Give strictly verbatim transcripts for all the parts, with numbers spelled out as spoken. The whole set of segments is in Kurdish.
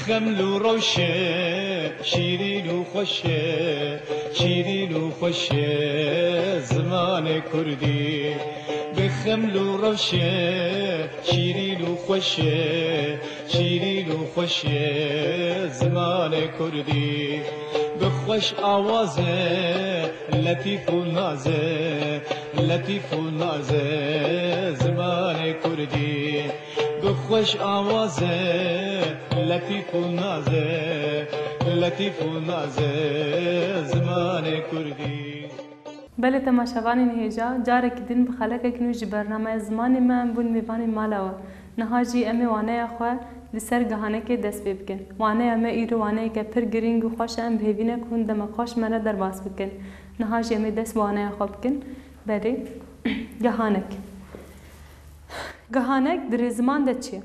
Xeml û rewşe, şîrîn û xweşe, şîrîn û xweşe zimanê kurdî. Bi xeml û rewşe, şîrîn û xweşe, şîrîn û xweşe zimanê kurdî. Bi xweş awaze, letîf û naze, letîf û naze zimanê kurdî. Bi xweş awaze, letîf û naze, letîf û naze zimanê kurdî. Belê temaşevanên hêja, carekî din bi xelekek nû ji bernameya Zimanê Me em bûn mêvanên mala we. Niha jî em ê waneya xwe li ser gihanekê dest pê bikin. Waneya me îro waneyeke pir girîng û xweş e, em bi hêvî ne ku hûn dema xweş me re derbas bikin. Niha jî em ê dest bi waneya xwe bikin. Belê. Gihanek. Gihanek di rêziman de çi ye?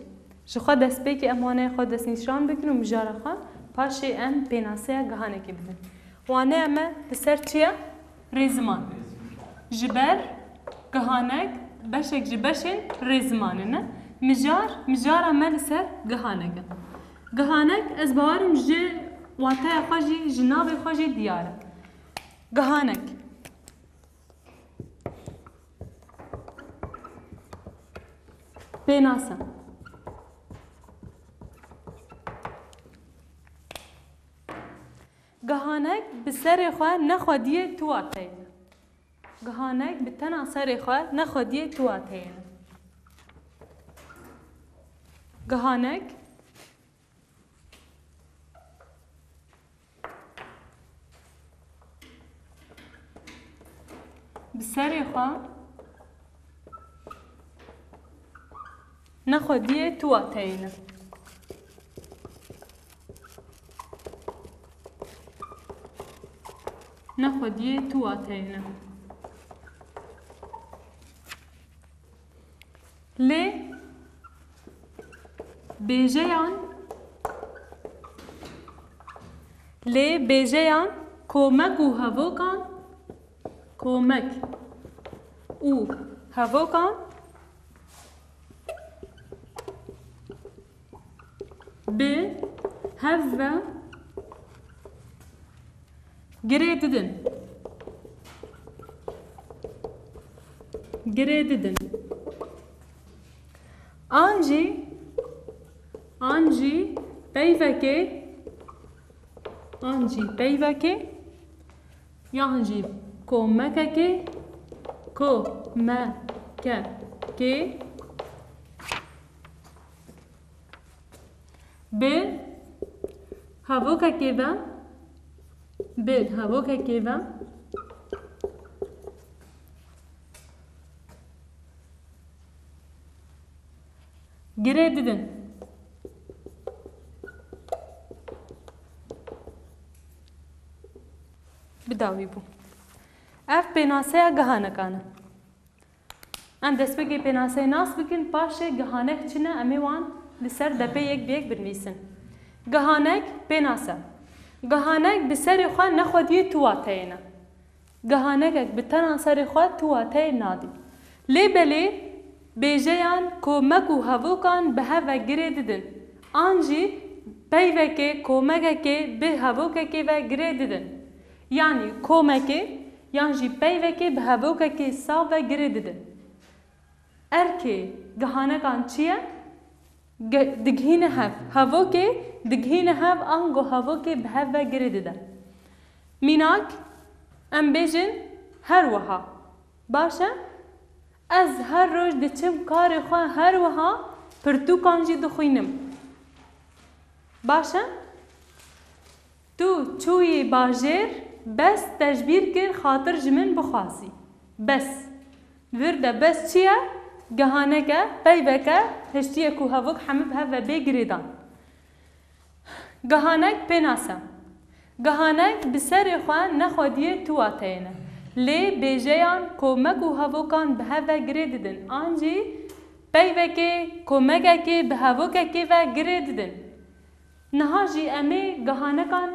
Ji xwe destpêkê em waneyê xwe destnîşan bikin û mijara xwe, paşê em pênaseya gihanekê bidin. Waneya me li ser çi ye? Rêziman. Ji ber gihanek beşek ji beşên rêzimanê ne. Mijar, mijara me li ser gihanek e. Gihanek, ez bawer im ji wateya xwe jî, ji navê xwe jî diyar e. Gihanek. Pênase. Gihanek bi serê xwe ne xwediyê tu wateyê ne. Gihanek bi tena serê xwe ne xwediyê tu wateyê ne. Gihanek bi serê xwe ne xwediyê tu wateyê ne. Ne xwediyê tu wateyê ne. Lê bêjeyan, lê bêjeyan komek û hevokan, komek û hevokan bi hev ve girê didin. Girê didin. An jî, an jî peyvekê, an jî peyvekê, yan jî komekekê, komekekê, bi hevokekê ve, bi hevokekê ve girê didin. Bi dawî bû. Ev pênaseya gihanekan e. Em destpêkê pênaseyê nas bikin, paşê gihanek çi ne, em ê wan li ser depê yek bi yek binivîsin. Gihanek, pênase. Gihanek bi serê xwe ne xwediyê tu wateyê ne. Gihanekek bi tena serê xwe tu wateyê nadî. Lê belê bêjeyan komek û hevokan bi hev ve girê didin. An jî peyvekê, komekekê bi hevokekê ve girê didin. Yanî komekê yan jî peyvekê bi hevokekê sav ve girê didin. Erkê gihanekan çi ye? Ge-, digihîne hev. Hevokê digihîne hev, ango hevokê bi hev ve girê dide. Mînak, em bêjin her wiha. Baş e? Ez her roj diçim karê xwe, her wiha pirtûkan jî dixwînim. Baş e? Tu çûyî bajêr, bes te ji bîr kir xatir ji min bixwazî. Bes. Vir de bes çi ye? Gihanek e, peyvek e, hiştiye ku hevok hemû bi hev ve bê girêdan. Gihanek pênase. Gihanek bi serê xwe ne xwediyê tu wateyê ne. Lê bêjeyan komek û hevokan bi hev ve girê didin. An jî peyvekê, komekekê bi hevokekê ve girê didin. Niha jî em ê gihanekan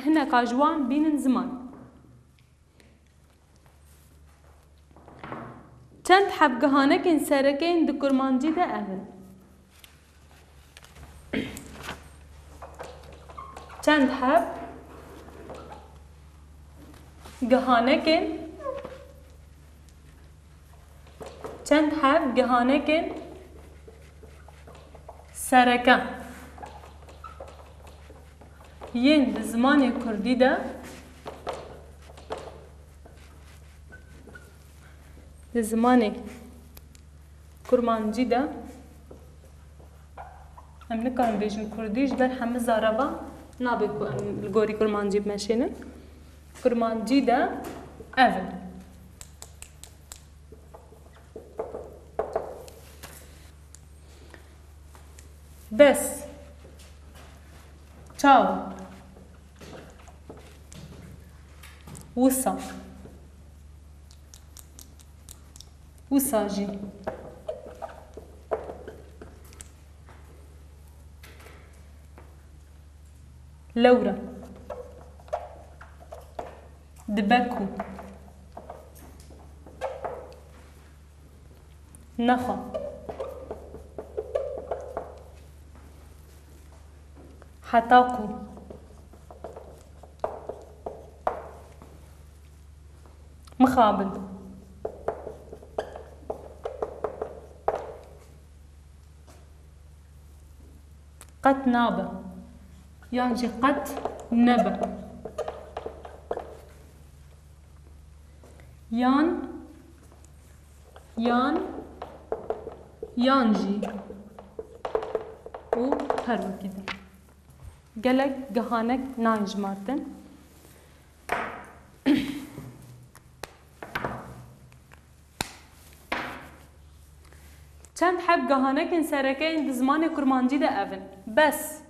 hineka ji wan bînin ziman. Çend heb gihanekên sereke yên di kurmancî de ev in. Çend heb gihanekên, çend heb gihanekên sereke yên di zimanê kurdî de, di zimanê kurmancî de, em nikarin bêjin kurdî, ji ber hemî zareba nabe ku em li gorî kurmancî bimeşênin. Kurmancî de ev in. Bes. Çawa. Wisa. Wisa jî. Lewra. Dibe ku. Nexwe. Heta ku. Mixabin. Qet nabe. Yan jî qet nebe. Yan, yan, yan jî. Û her wekî din. Gelek gihanek nayên jimartin. Çend heb gihanekên sereke yên di zimanê kurmancî de ev in. Bes.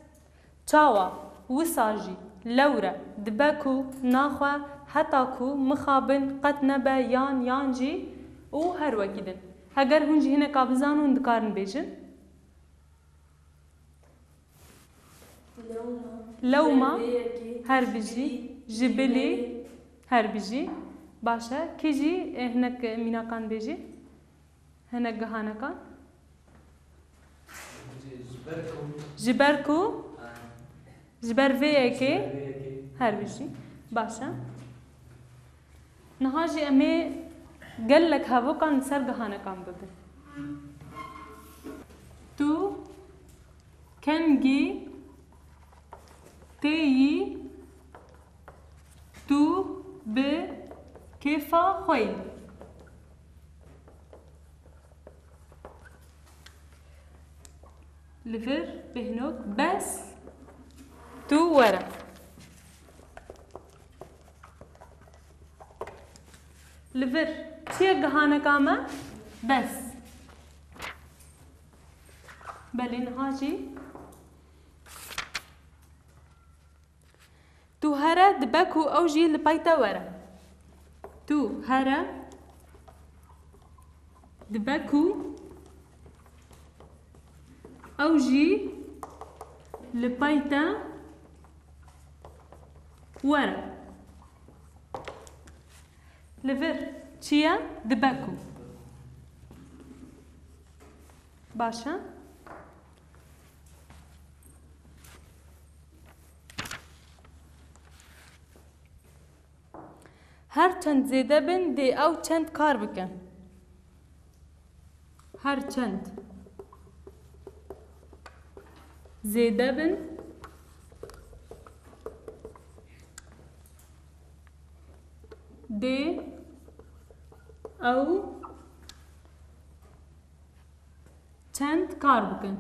Çawa, wisa jî, lewre, dibe ku, naxwe, heta ku, mixabin, qet nebe, yan, yan jî û her wekî din. Heger hûn jî hineka bizanin, hûn dikarin bêjin. Lewma, her bijî, ji bilî, her bijî. Baş e. Kî jî, e, hinek mînakan bêjî? Hinek gihanekan? Ji ber ku. Ji ber ku? Ji ber vê yekê. Ji ber vê yekê. Her bijî. Baş e. Niha jî em ê gelek hevokan li ser gihanekan bibin. Tu kengî têyî tu bi kêfa xwe yî. Li vir bêhnok bes tu were. Li vir çi ye gihaneka me? Bes. Belê niha jî. Tu here dibe ku ew jî li pey te were. Tu here dibe ku ew jî li pey te were. Li vir çi ye? Dibe ku. Baş e. Her çend zêde bin, dê ew çend kar bikin. Her çend zêde bin, dê ew çend kar bikin.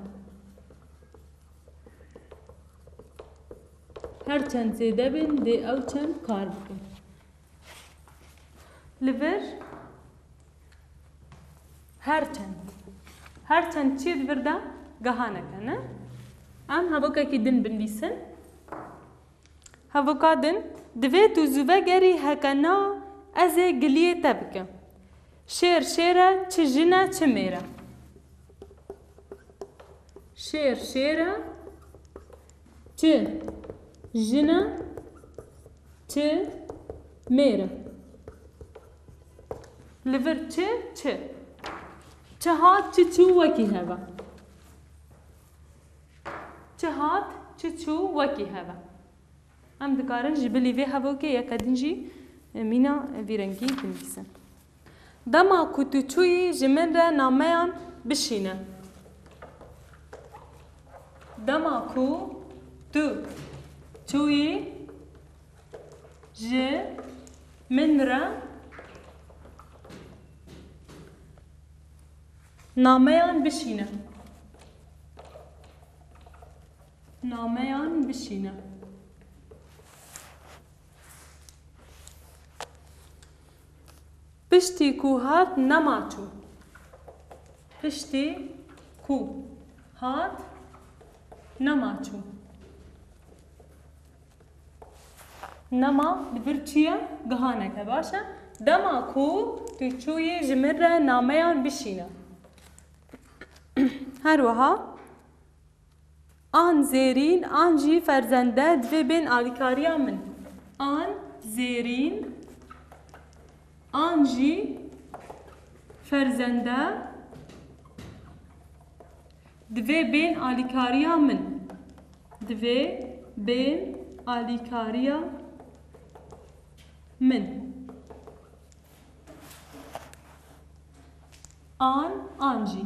Her çend zêde bin, dê ew çend kar bikin. Li vir her çend. Her çend çi di vir de? Gihaneke, ne? Em hevokekî din binivîsin. Hevoka din, divê tu zû vegerî, heke na, ez ê giliyê te bikim. Şêr şêr e, çi jin e, çi mêr e. Şêr şêr e, çi jin e, çi mêr e. Li vir çi, çi. Çi hat, çi çû, wekî hev e. Çi hat, çi çû, wekî hev e. Em dikarin ji bilî vê hevokê yeke din jî mîna vî rengî binivîsin. Dema ku tu çûyî ji min re nameyan bişîne. Dema ku tu çûyî ji min re nameyan bişîne. Nameyan bişîne. Piştî ku hat nema çû. Piştî ku hat nema çû. Nema li vir çi ye? Gihanek e, baş e. Dema ku tu çûyî ji min re nameyan bişîne. Her wiha an Zêrîn an jî Ferzende divê bên alîkariya min. An Zêrîn an jî Ferzende divê bên alîkariya min. Divê bên alîkariya min. An, an jî.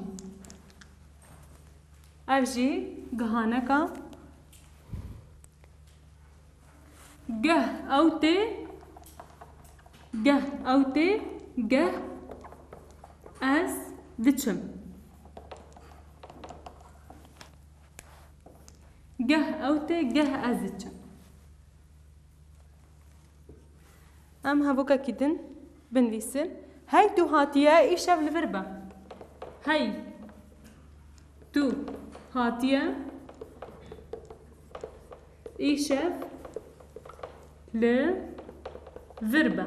Ev jî gihaneka. Geh ew tê, geh ew tê, geh ez diçim. Geh ew tê, geh ez diçim. Em hevokekî din binivîsin. Hey tu hatiye îşev li vir be. Hey tu hatiye îşev li vir be.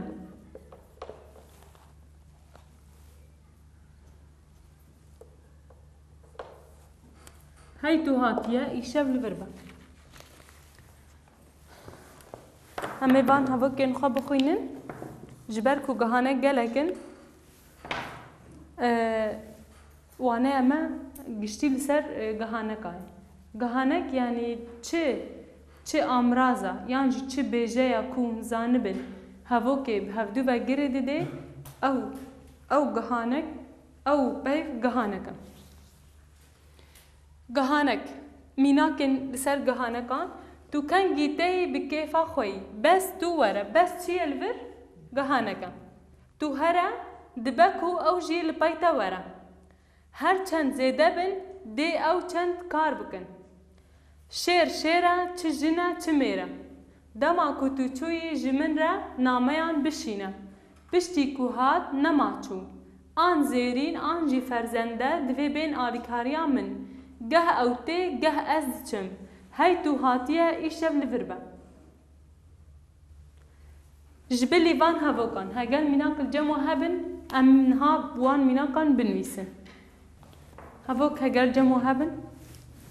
Hey tu hatiye îşev li vir be. Em ê van hevokên xwe bixwînin. Ji ber ku gihanek gelek in, e, waneya me giştî li ser, e, gihaneka ye. Gihanek, yanî çi, çi amraza yan jî çi bêjeya ku hûn zanibin hevokê bi hevdû ve girê dide, ew, ew gihanek, ew peyv gihanek in. Gihanek. Mînakên li ser gihanekan, tu kengî tê yî bi kêfa xwe yî. Bes tu were. Bes çi ye li vir? Gihanek e. Tu here, dibe ku ew jî li pey te were. Her çend zêde bin, dê ew çend kar bikin. Şêr şêr e, çi jin e, çi mêr e. Dema ku tu çûyî ji min re nameyan bişîne. Piştî ku hat nema çû. An Zêrîn an jî Ferzende divê bên alîkariya min. Geh ew tê, geh ez diçim. Hey tu hatiye îşev li vir be. Ji bilî van hevokan, heger mînak li cem we hebin, em niha wan mînakan binivîsin. Hevok heger cem we hebin,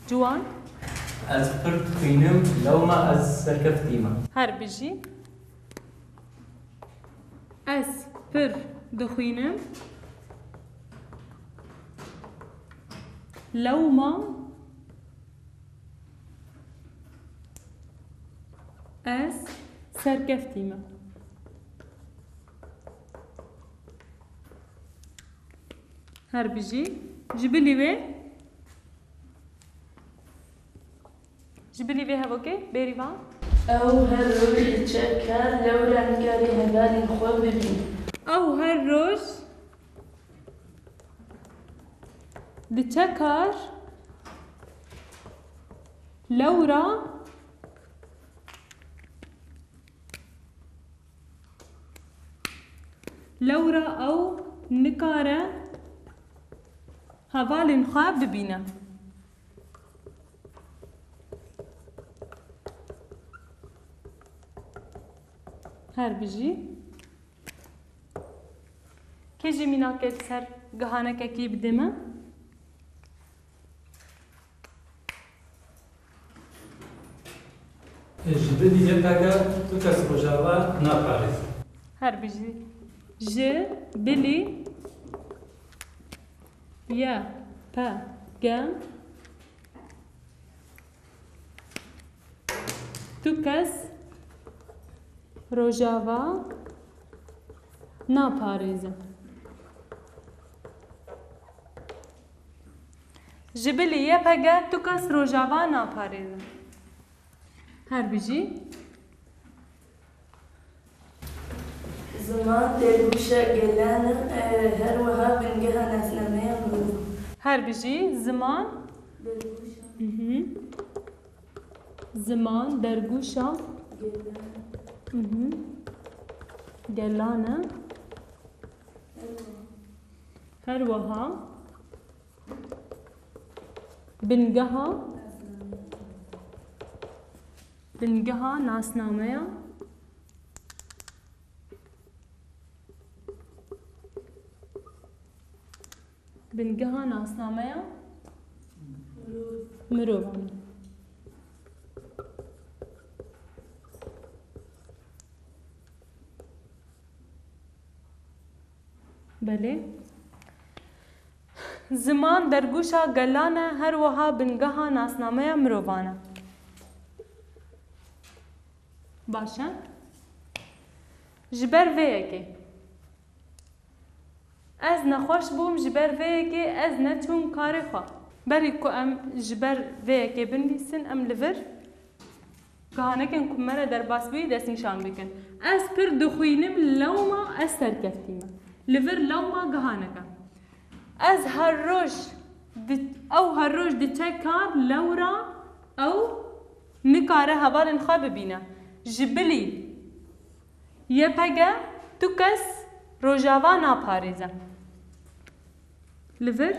ciwan. Ez pir dixwînim, lewma ez serkeftî me. Her bijî. Ez pir dixwînim, lewma ez serkeftî me. Her bijî. Ji bilî wê, ji bilî vê hevokê bêrîvan. Ew her roj diçe kar, lewra nikarî hevalên xwe bibîn. Ew her roj diçe kar, lewra, lewra ew nikare hevalên xwe bibîne. Her bijî. Kê jî mînakê li ser gihanekekî bide me? Ji bilî Y P G tu kes Rojava naparêz. Her bijî. Ji bilî Y P G tu kes Rojava naparêzin. Ji bilî Y P G tu kes Rojava naparêzin. Her bijî. Ziman dergûşa gelan e, her wiha bingeha nasnameya mirovan. Her bijî ziman. Dergûşa. Mhm. Ziman dergûşa. Gelan. Mhm. Gelan e. Her wiha. Her wiha. Bingeha. Bingeha nasnameya. Bingeha nasnameya mirovan. Belê. Ziman dergûşa gelan e, her wiha bingeha nasnameya mirovan e. Baş e. Ji ber vê yekê. Ez nexweş bûm, ji ber vê yekê ez neçûm karê xwe. Berî ku em ji ber vê yekê binivîsin, em li vir gihanekên ku me re derbas bûyî destnîşan bikin. Ez pir dixwînim, lewma ez serkeftî me. Li vir lewma gihaneke. Ez her roj di-, ew her roj diçe kar, lewra ew nikare hevalên xwe bibîne. Ji bilî Y P G tu kes Rojava naparêze. Li vir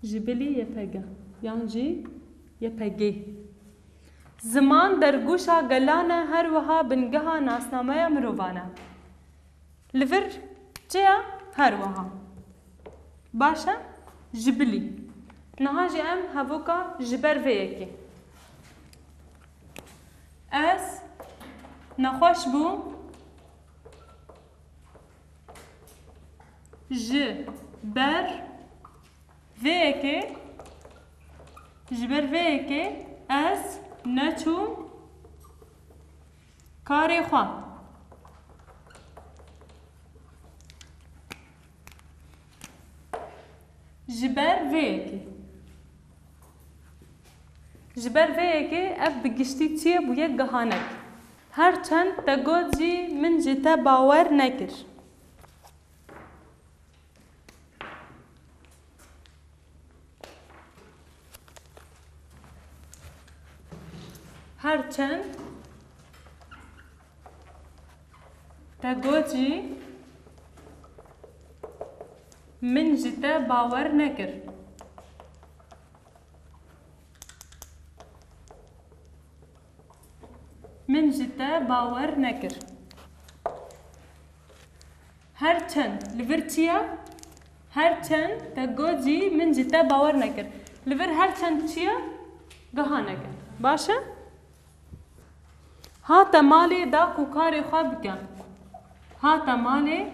ji bilî Y P G yan jî Y P G. Ziman dergûşa gelan e, her wiha bingeha nasnameya mirovan e. Li vir çi ye? Her wiha. Baş e? Ji bilî. Niha jî em hevoka ji ber vê yekê. Ez nexweş bûm. Ji ber vê yekê, ji ber vê yekê ez neçûm karê xwe. Ji ber vê yekê. Ji ber vê yekê ev bi giştî çi ye, bûye gihanek. Her çend te got jî min ji te bawer nekir. Her çend te got jî min ji te bawer nekir. Min ji te bawer nekir. Her çend li vir çi ye? Her çend te got jî min ji te bawer nekir. Li vir her çend çi ye? Gihanek e. Baş e? Hate malê da ku karê xwe bike. Hate malê.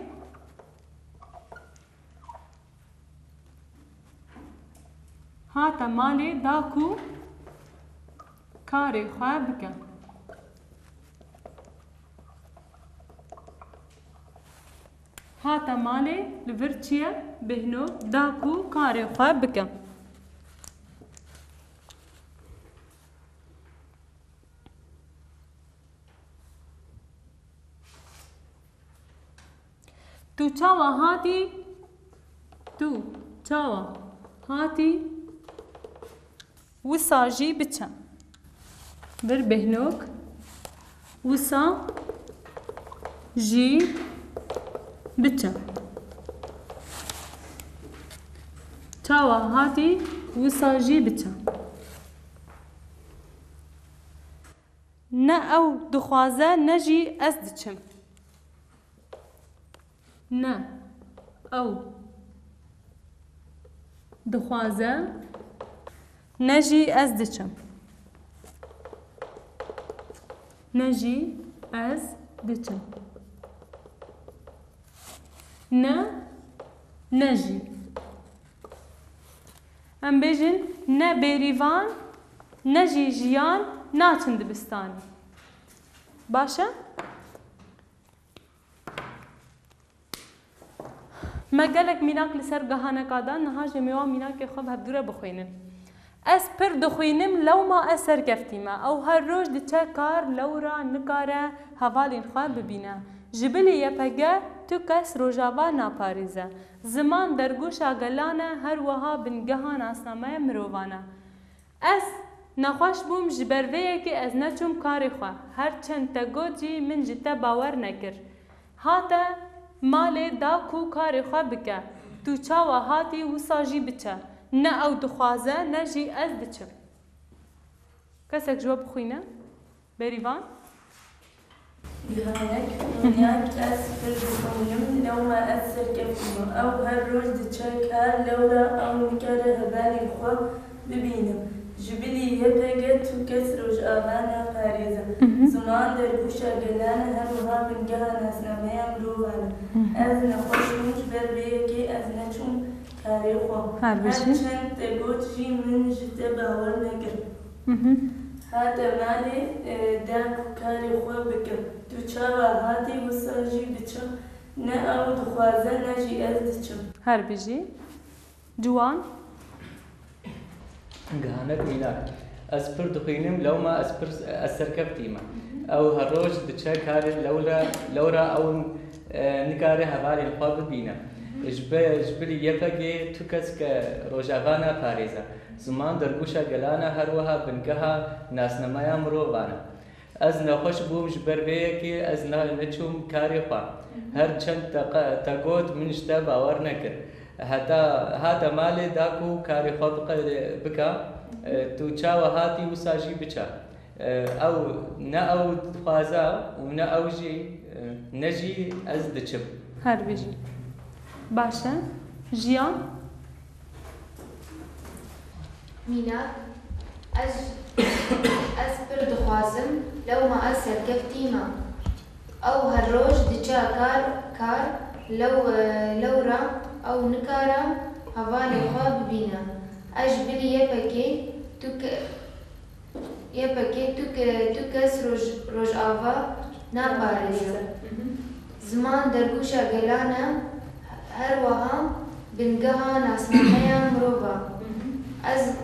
Hate malê da ku karê xwe bike. Hate malê li vir çi ye? Bêhno da ku karê xwe bike. Tu çawa hatî? Tu çawa hatî? Wisa jî biçe. Bir behnok. Wisa jî biçe. Çawa hatî? Wisa jî biçe. Ne ew dixwaze, ne jî ez diçim. Ne ew dixwaze, ne jî ez diçim. Ne jî ez diçim. Ne, ne jî. Em bêjin ne bêrîvan, ne jî jiyan naçin dibistanê. Baş e? Me gelek mînak li ser gihaneka da, niha jî em ê wan mînakê xwe bi hevdû re bixwînin. Ez pir dixwînim, lewma ez serkeftî me. Ew her roj diçe kar, lewra nikare hevalên xwe bibîne. Ji bilî Y P G tu kes Rojava naparêze. Ziman dergûşa gelan e, her wiha bingeha nasnameya mirovan e. Ez nexweş bûm, ji ber vê yekê ez neçûm karê xwe. Her çend te got jî min ji te bawer nekir. Hate malê da ku karê xwe bike. Tu çawa hatî wisa jî biçe. Ne ew dixwaze ne jî ez diçim. Kesek ji we bixwîne? Berîvan? Gihanek, mînak, ez pir dixwînim, lewma ez serkeftî me. Ew her roj diçe kar, lewra ew nikare hevalên xwe bibîne. Ji bilî Y P G tu kes Rojava naparêze. Mhm. Ziman dergûşa gelan e, her wiha bingeha nasnameya mirovan e. Mhm. Ez nexweş bûm, ji ber vê yekê ez neçûm karê xwe. Her bijî. Her çend te got jî min ji te bawer nekir. Mhm. Hate malê, e, da ku karê xwe bike. Tu çawa hatî wisa jî biçe. Ne ew dixwaze ne jî ez diçim. Her bijî. Ciwan. Gihanek mînak. Ez pir dixwînim, lewma ez pir, ez serkeftî me. Ew her roj diçe karê lewra, lewra ew, e, nikare hevalên xwe bibîne. Ji be-, ji bilî Y P G tu kes ke Rojava naparêze. Ziman dergûşa gelan e, her wiha bingeha nasnameya mirovan e. Ez nexweş bûm, ji ber vê yekê ez ne-, neçûm karê xwe. Her çend te qe-, te got, min ji te bawer nekir. Heta hate malê da ku karê xwe biqe-, bike, e, tu çawa hatî wisa jî biçe. E, ew ne ew dixwaze û ne ew jî, e, ne jî ez diçim. Her bijî. Baş e. Jiyan? Mînak, ez, ez pir dixwazim, lewma ez serkeftî me. Ew her roj diçe kar, kar, lew, lewra ew nikare hevalê xwe bibîne. Ez ji bilî Y P G tu ke-, Y P G tu ke-, tu kes roj-, Rojava naparêze. Ziman dergûşa gelan e, her wiha bingeha nasnameya mirova. Ez,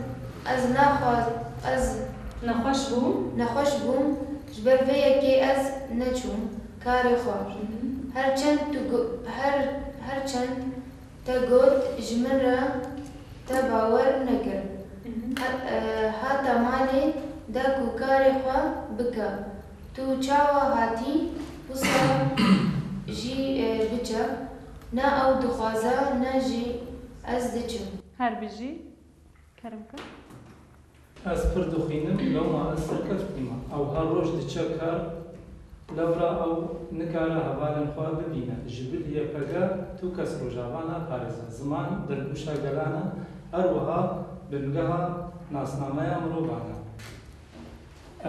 ez naxwa-, ez nexweş bûm. Nexweş bûm, ji ber vê yekê ez neçûm karê xwe. Her çend tu gu-, her, her çend te got, ji min re te bawer nekir. Mhm. Ha-, e, hate malê de ku karê xwe bike. Tu çawa hatî, wisa jî, e, biçe. Ne ew dixwaze, ne jî ez diçim. Her bijî. Kerem ke. Ez pir dixwînim, lewma ez serkeftî me. Ew her roj diçe kar, lewra ew nikare hevalên xwe bibîne. Ji bilî Y P G tu kes Rojava naparêze. Ziman dergûşa gelan e, her wiha bingeha nasnameya mirovan e.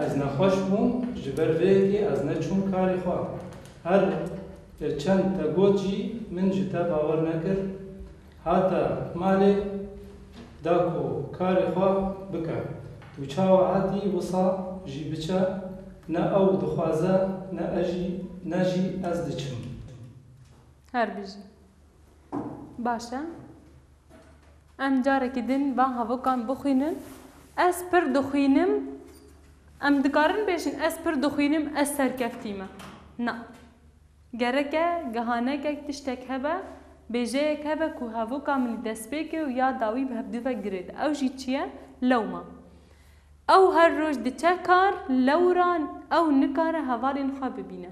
Ez nexweş bûm, ji ber vê yekê ez neçûm karê xwe. Her çend te got jî min ji te bawer nekir. Hate malê da ku karê xwe bike. Tu çawa hatî wisa jî biçe, ne ew dixwaze, ne ez jî, ne jî ez diçim. Her bijî. Baş e. Em carekî din van hevokan bixwînin. Ez pir dixwînim. Em dikarin bêjin, ez pir dixwînim, ez serkeftî me. Na. Gerek e gihanekek, tiştek hebe, bêjeyek hebe ku hevoka min destpêk e û ya dawî bi hevdû ve girêd. Ew jî çi ye? Lewma. Ew her roj diçe kar, lewra ew nikare hevalên xwe bibîne.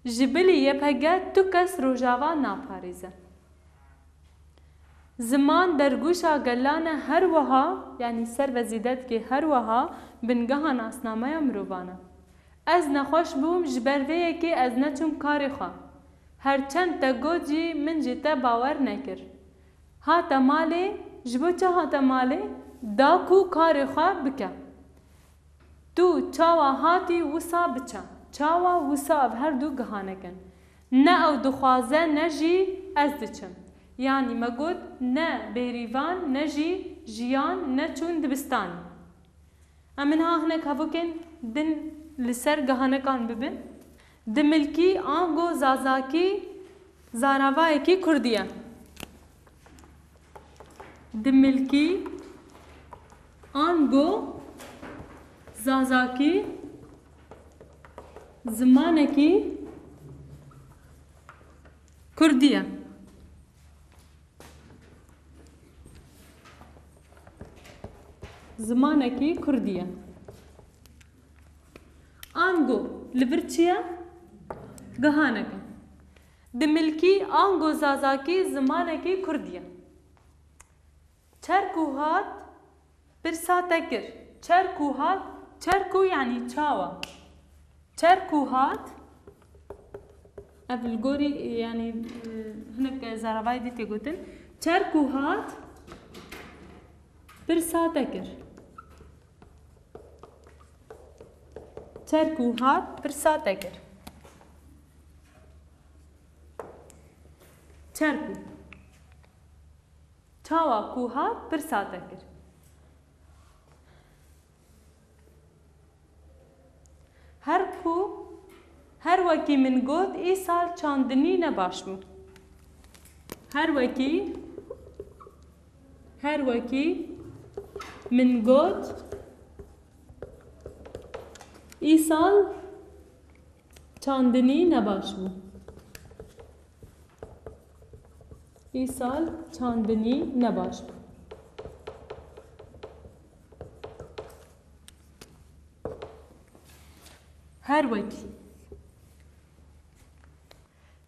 Ji bilî Y P G tu kes Rojava naparêze. Ziman dergûşa gelan e, her wiha, yanî ser ve zêde dike, her wiha bingeha nasnameya mirovan e. Ez nexweş bûm, ji ber vê yekê ez neçûm karê xwe. Her çend te got jî min ji te bawer nekir. Hate malê, ji bo çi hate malê? Da ku karê xwe bike. Tu çawa hatî wisa biçe. Çawa wisa ev her du gihanek in. Ne ew dixwaze ne jî ez diçim. Yanî me got ne Bêrîvan ne jî Jiyan neçûn dibistanê. Em ê niha hinek hevokên din li ser gihanekan bibin. Dimilkî ango zazakî zaravayekî kurdî ye. Dimilkî ango zazakî zimanekî kurdî ye. Zimanekî kurdî ye. Ango li vir çi ye? Gihanek e. Dimilkî ango zazakî zimanekî kurdî ye. Çer ku hat, pirsa te kir. Çer ku hat, çer ku yanî çawa? Çer ku hat, ev li gorî, yanî, e, hinek zaravayê dî tê gotin. Çer ku hat, pirsa te kir. Çer ku hat, pirsa te kir. Çer ku. Çawa ku hat, pirsa te kir. Her ku, her wekî min got, îsal çandinî ne baş bû. Her wekî, her wekî min got, îsal çandinî ne baş bû. Îsal çandinî ne baş bû. Her wekî.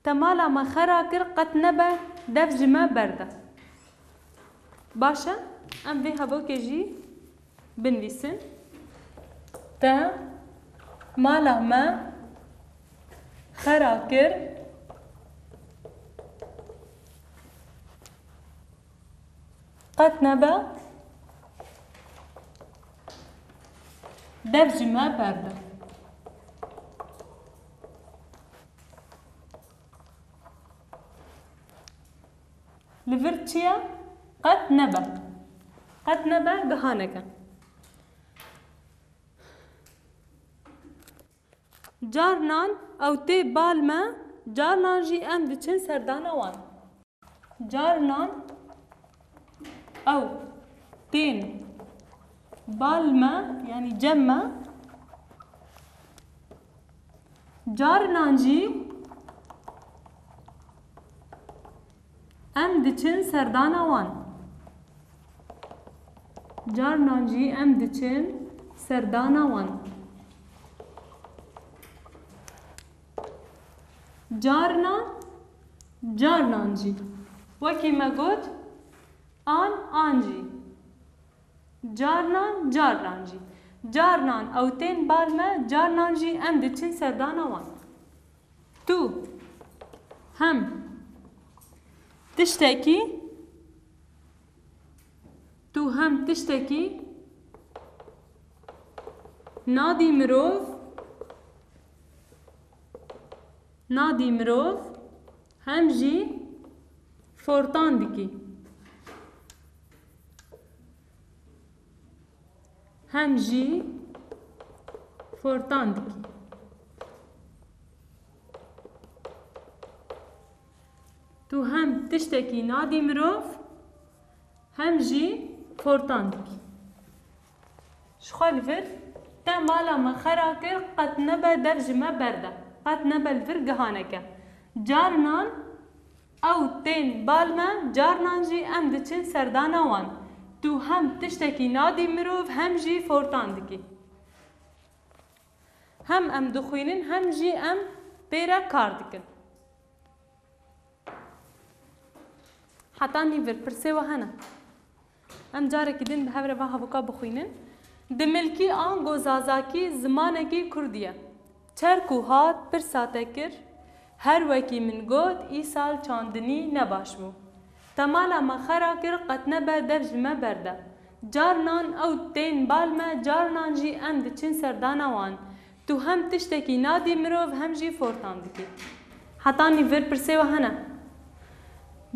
Te mala me xera kir, qet nebe dev ji me berde. Baş e, em vê hevokê jî binivîsin. Te mala me xera kir, qet nebe dev ji me berde. Li vir çi ye? Qet nebe. Qet nebe gihanek e. Carinan ew tê bal me, carinan jî em diçin serdana wan. Carinan ew tên bal me, yanî cem me, carinan jî em diçin serdana wan. Carinan jî em diçin serdana wan. Carinan, carinan jî. Wekî me got, an, an jî. Carinan, carinan jî. Carinan ew tên bal me, carinan jî em diçin serdana wan. Tu hem tiştekî, tu hem tiştekî nadî mirov, nadî mirov hem jî fortan dikî. Hem jî fortan dikî. Tu hem tiştekî nadî mirov, hem jî fortan dikî. Ji xwe li vir, te mala me xera kir, qet nebe dev ji me berde, qet nebe li vir gihaneke. Carinan ew tên bal me, carinan jî em diçin serdana wan. Tu hem tiştekî nadî mirov, hem jî fortan dikî. Hem em dixwînin, hem jî em pê re kar dikin. Heta nîvir pirsê we hene. Em carekî din bi hev re va hevoka bixwînin. Dimilkî ango zazakî zimanekî kurdî ye. Çer ku hat, pirsa te kir, her wekî min got, îsal çandinî ne baş bû. Te mala me xera kir, qet nebe dev ji me berde. Carinan ew tên bal me, carinan jî em diçin serdana wan. Tu hem tiştekî nadî mirov, hem jî fortan dikî. Heta nîvir pirsê we hene?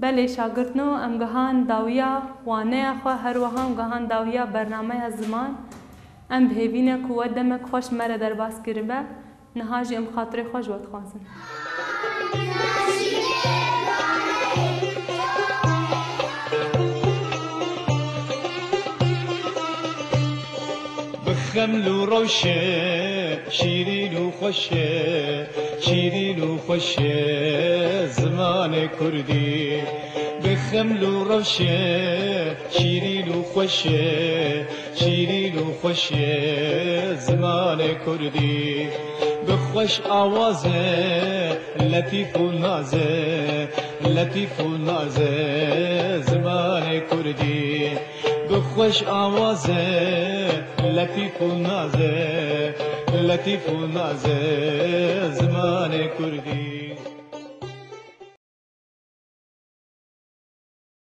Belê şagirtno, em gihan dawiya waneya xwe, her wiha em gihan dawiya bernameya ziman. Em bi hêvî ne ku we demek xweş me re derbas kiribe, niha jî em xatirê xwe ji we dixwazin. Bi xeml û rewşe, şîrîn û xweş e, şîrîn û xweş e zimanê kurdî. Bi xeml û rewşe, şîrîn û xweş e, şîrîn û xweş e zimanê kurdî. Bi xweş awaze, letîf û naze, letîf û naze zimanê kurdî. Bi xweş awaze, letîf û naze, letîf û naze zimanê kurdî.